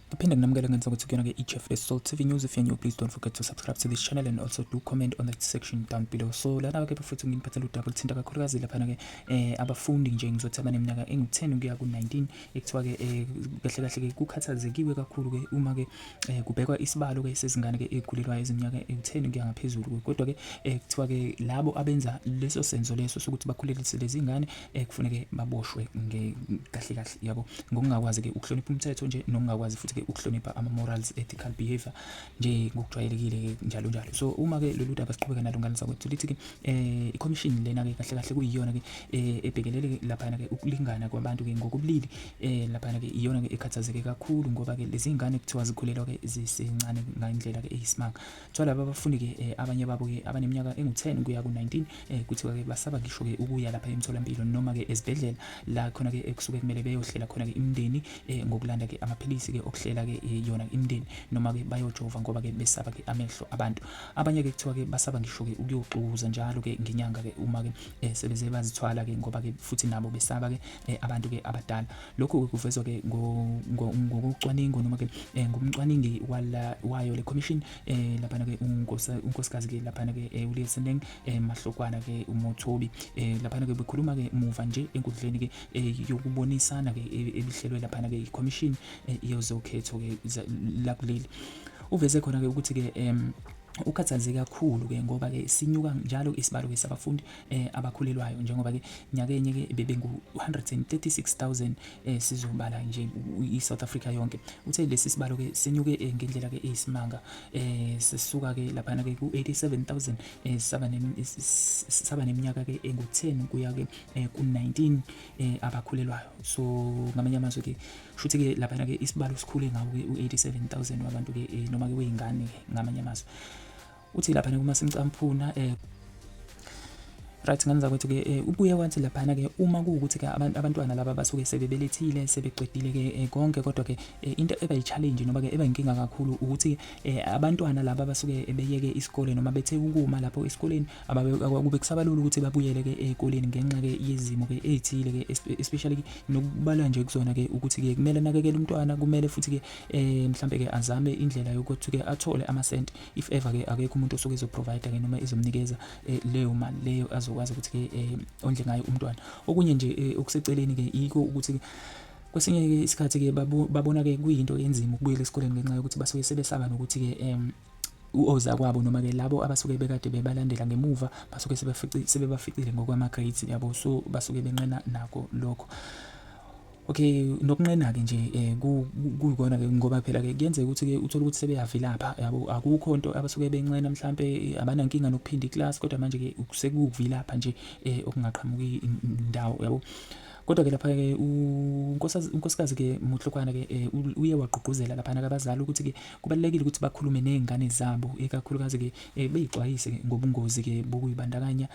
Ngiphinde nginamukele ngenza ukuthi kuyona-ke i-Jeff Soul TV News. If you're new, please don't forget to subscribe to this channel and also do comment on that section down below. So lana-ke bafethu nginiphathela udaba oluthinta kakhulukazi laphana-ke abafundi nje ngizothi abaneminyaka engu-10 kuya ku-19 ekuthiwa-ke kahle kahle-ke kukhathazekiwe kakhulu-ke uma-ke kubhekwa isibalo-ke sezingane-ke ey'khulelwayo eziminyaka ewu-10 kuya ngaphezulu-ke. Kodwa-ke kuthiwa-ke labo abenza leso senzo leso sokuthi bakhulelise lezi ngane kufuneke baboshwe kahle kahle yabo ngokungakwazi ke ukuhlonipha umthetho nje nokungakwazi futhi ke ukuhlonipha ama morals, ethical behavior nje ngokujwayelekile ke njalo njalo. So uma ke lolu daba siqhubeka nalo ngane zakwethu lithi ke i-commission lena ke kahle kahle kuyiyona ke ebhekelele laphana ke ukulingana kwabantu ke ngokobulili laphana ke iyona ke ekhathazeke kakhulu ngoba ke lezi ngane kuthiwa zikhulelwa ke zisencane ngendlela ke eyisimanga. Kuthiwa laba bafundi ke abanye babo ke abaneminyaka engu-10 kuya ku-19 kuthiwa ke basaba ngisho ke ukuya lapha emtholampilo noma ke ezibhedlela la khona ke ekusuke kumele beyohlela khona ke imindeni ngokulanda ke amaphilisi ke okuhlela ke yona imindeni noma ke bayojova ngoba ke besaba ke amehlo abantu. Abanye ke kuthiwa ke basaba ngisho ke ukuyoxukuza njalo ke ngenyanga ke uma ke sebeze bazithwala ke ngoba ke futhi nabo besaba ke abantu ke abadala. Lokhu ke kuvezwa ke ngokocwaningo noma ke ngumcwaningi wala wayo le commission laphana ke unkosikazi ke laphana ke uLiaseneng Mahlokwana ke uMothobi laphana ke bekhuluma ke muva nje enkundleni ke yokubonisana ke ebihlelwe laphana ke i-commission yezokhetho ke lakuleli. Uveze khona ke ukuthi ke ukhathazeke kakhulu ke ngoba ke sinyuka njalo isibalo ke sabafundi abakhulelwayo njengoba ke nyakenye ke bebengu 136,000 sizobala nje i-South Africa yonke. Uthe lesi sibalo ke sinyuke ngendlela ke eyisimanga sisuka ke laphana ke ku-87,000 saba neminyaka ke engu-10 kuya ke ku-19 abakhulelwayo. So ngamanye amazwi ke shuthi ke laphana ke isibalo sikhule ngawo ke u-87,000 wabantu ke noma ke wey'ngane ke ngamanye amazwi. Uthi laphana kuma simcamphuna right ngane zakwethu ke ubuye wathi laphana ke uma kuwukuthi ke abantwana laba basuke sebebelethile sebeqedile ke konke kodwa ke into eba yi-challenge noma ke eba inkinga kakhulu ukuthi abantwana laba basuke beyeke isikole noma bethe ukuma lapho esikoleni kube kusabalula ukuthi babuyele ke ey'koleni ngenxa ke yezimo ke ey'thile ke especially ke nokubala nje kuzona ke ukuthi ke kumele anakekele umntwana kumele futhi ke mhlambe ke azame indlela yokuthi ke athole amasenti if ever ke akekho umuntu osuke ezoprovide ke noma ezomnikeza leyo mali leyo azokwazi ukuthi ke ondle ngayo umntwana. Okunye nje okuseceleni ke yiko ukuthi kwesinye ke isikhathi ke babona ke kuyinto enzima ukubuyela esikoleni ngenxa yokuthi basuke sebesaba nokuthi ke ozakwabo noma ke labo abasuke bekade bebalandela ngemuva basuke sebebaficile ngokwama-grades yabo, so basuke benqena nako lokho. Okay, nokunqena-ke nje kuyikona-ke ngoba phela-ke kuyenzeka ukuthi-ke uthole ukuthi sebeyavilapha yabo, akukho nto abasuke benqena mhlampe abanankinga nokuphinda ikilasi kodwa manje-ke sekuwukuvilapha nje okungaqhamuki ndawo yabo. Kodwa-ke lapha-ke unkosikazi-ke Muhlokwana-ke uye wagqugquzela laphana-ke abazali ukuthi-ke kubalulekile ukuthi bakhulume ney'ngane zabo ikakhulukazi-ke bey'xwayise ngobungozi-ke bokuyibandakanya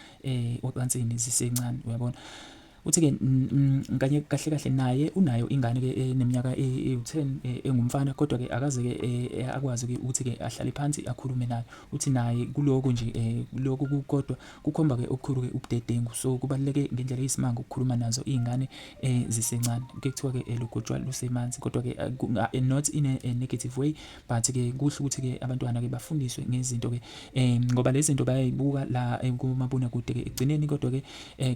ocansini zisencane uyabona. Uthi-ke kanye kahle kahle naye unayo ingane-ke eneminyaka ewu-10 engumfana kodwa-ke akaze-ke akwazi-ke ukuthi-ke ahlale phansi akhulume nayo. Uthi naye kuloko nje lokho kukodwa kukhomba-ke obukhulu-ke ubudedengu. So kubaluleke ngendlela eyisimanga ukukhuluma nazo iy'ngane zisencane. Kuke kuthiwa-ke lugotshwa lusemanzi kodwa-ke not in a negative way but-ke kuhle ukuthi-ke abantwana-ke bafundiswe ngezinto-ke ngoba lezi zinto bayayibuka la kumabonakude-ke ekugcineni kodwa-ke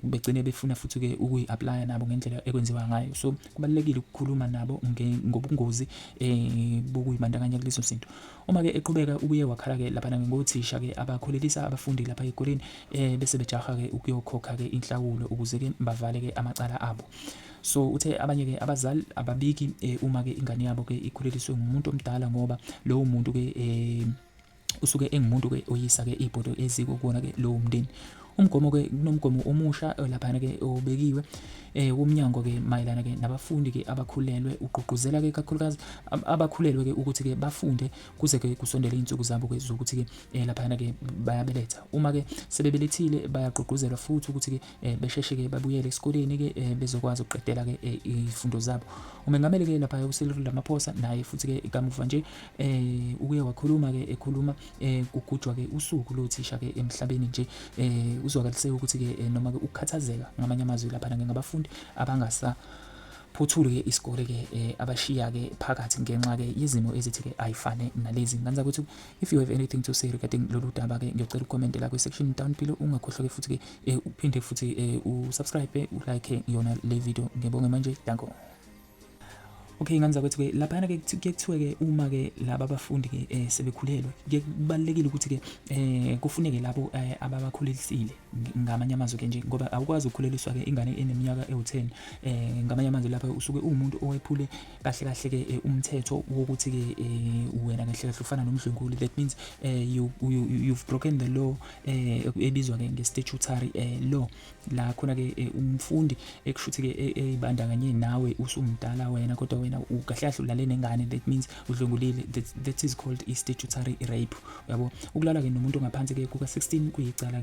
begcine befuna futhi-ke ukuyi-aplaya nabo ngendlela ekwenziwa ngayo. So kubalulekile ukukhuluma nabo ngobungozi bokuyibandakanya kulezo zinto. Uma-ke eqhubeka ubuye wakhala-ke laphana ngothisha-ke abakhulelisa abafundi lapha ey'koleni bese bejaha-ke ukuyokhokha-ke inhlawulo ukuze-ke bavale-ke amacala abo. So uthe abanye-ke abazali ababiki uma-ke ingane yabo-ke ikhuleliswe ngumuntu omdala ngoba lowo muntu-ke usuke engumuntu-ke oyisa-ke ibhodo eziko kuwona-ke lowo mndeni. Umgomo-ke kunomgomo omusha laphana-ke obekiwe womnyango ke mayelana ke nabafundi ke abakhulelwe ugqugquzela ke kakhulukazi abakhulelwe ke ukuthi ke bafunde kuze ke kusondele izinsuku zabo ke zokuthi ke laphana ke bayabeletha. Uma ke sebebelethile bayagqugquzelwa futhi ukuthi ke besheshe ke babuyele esikoleni ke bezokwazi ukuqedela ke izifundo zabo. Umengameli ke lapha uCyril Ramaphosa naye futhi ke kamuva nje uke wakhuluma ke ekhuluma kugujwa ke usuku lothisha ke emhlabeni nje uzwakalise ukuthi ke noma ke ukukhathazeka ngamanye amazwi laphana ke ngabafundi abangasa. Phothule-ke isikole-ke abashiya-ke phakathi ngenxa-ke yezimo ezithi-ke ayifane nalezi. Ngane zakwethu, if you have anything to say regarding lolu daba-ke, ngiyocela ucommente la kwi-section down below. Ungakhohlwa-ke futhi-ke uphinde futhi usubscribe, ulike yona le video. Ngibonge manje, danko. Okay, ngane zakwethu-ke, laphana-ke kuye kuthiwe-ke uma-ke laba abafundi-ke sebekhulelwe, kuye kubalulekile ukuthi-ke kufuneke labo ababakhulelisile, ngamanye amazwi-ke nje, ngoba awukwazi ukukhuleliswa-ke ingane eneminyaka ewu-10. Ngamanye amazwi, lapha usuke uwumuntu owephule kahle kahle-ke umthetho wokuthi-ke wena kahle kahle ufana nomdlwenguli. That means you've broken the law ebizwa-ke nge-statutory law, la khona-ke umfundi ekushuthi-ke eyibandakanye nawe usumdala wena, kodwa wena kahle kahle ulale nengane. That means udlwengulile. That is called i-statutory rape, uyabo. Ukulala-ke nomuntu ongaphansi-ke kuka-16 kuyicala.